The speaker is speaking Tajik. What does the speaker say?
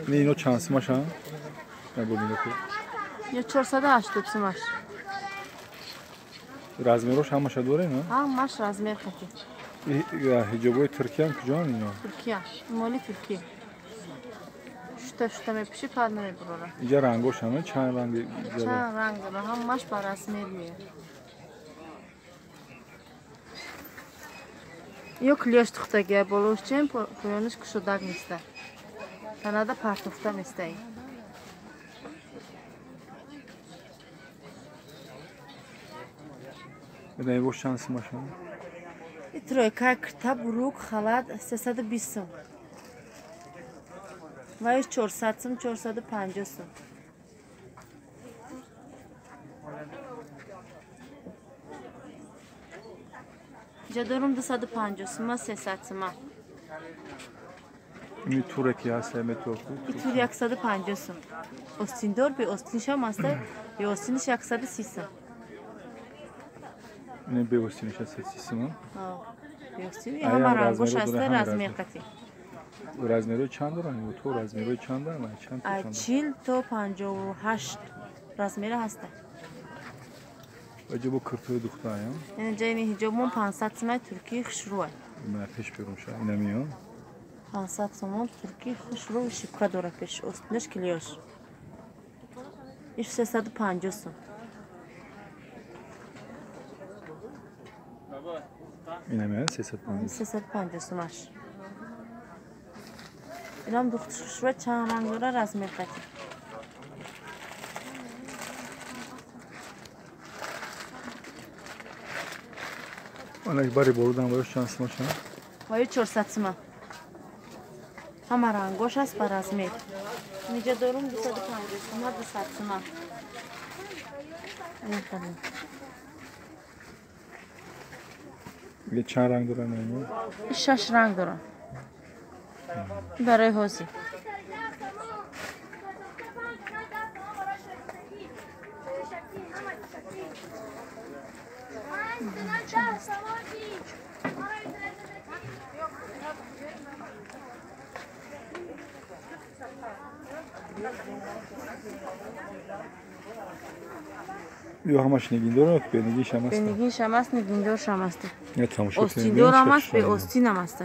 Не ино чанд сумашанд? Набубино ки. Ё 480 сумаш. Размерош ҳамаша дорем, а? Ҳамаш размер хати. Ҳиҷобҳои Туркиям куҷоанд ино? Туркия, моли Туркия. Шута шута мепӯши, пар намебурора. Инҷа рангош ҳама чанд ранг? Чанд ранг дора, ҳамаш ба размер меяд. Ё клеш тухтагия, болош чен, поёниш кушодаг неста. Танада партофта нестаи. Ина чанд сумашанд? И тройка кирта, бурук, халат 320 сум. Вайш 400 сум, 450 сум. Инҷа дорум 250 сума, 300 сума. Ин туре ки ҳаст, метор. И тур 150 сум. Остиндор бе остиншам ҳаста, бе остиниш 130 сум. Ин бе остиниш 130 сум? Ҳа. Бе остин ҳама рангош ҳаста, размер қати. Размерҳои чанд доранд? То размерҳои чанд доранд? Чанд то чанд? 40 то 58 размера ҳаста. Аҷаб киртои духтаям. Инҷа ин ҳиҷобмон 500 сумай туркии хушрӯ. Ман пеш берум ша. Инамиё. 500 сомон туркии хушрӯ шипка дора пеш. Остинаш клиёш. Иш 350 сум. Инамиё 350. 350 сумаш. Инам духташ хушрӯ чанд ранг дора размер қати. Анак бари борудан ваёш чанд сума чанд? Ваё 400 сума. Ҳама рангош аст ба размер. Инҷа дорум 250 сума, 200 сума. Ин чанд ранг доранд ино? 6 ранг доранд. Барои ҳозир. Ё ҳамаш нигиндор ё бенигин шам аст? Бенигин шам аст, нигиндор шам аст. Я тамошо кунем. Остиндор ҳам аст, беостин ҳам аст.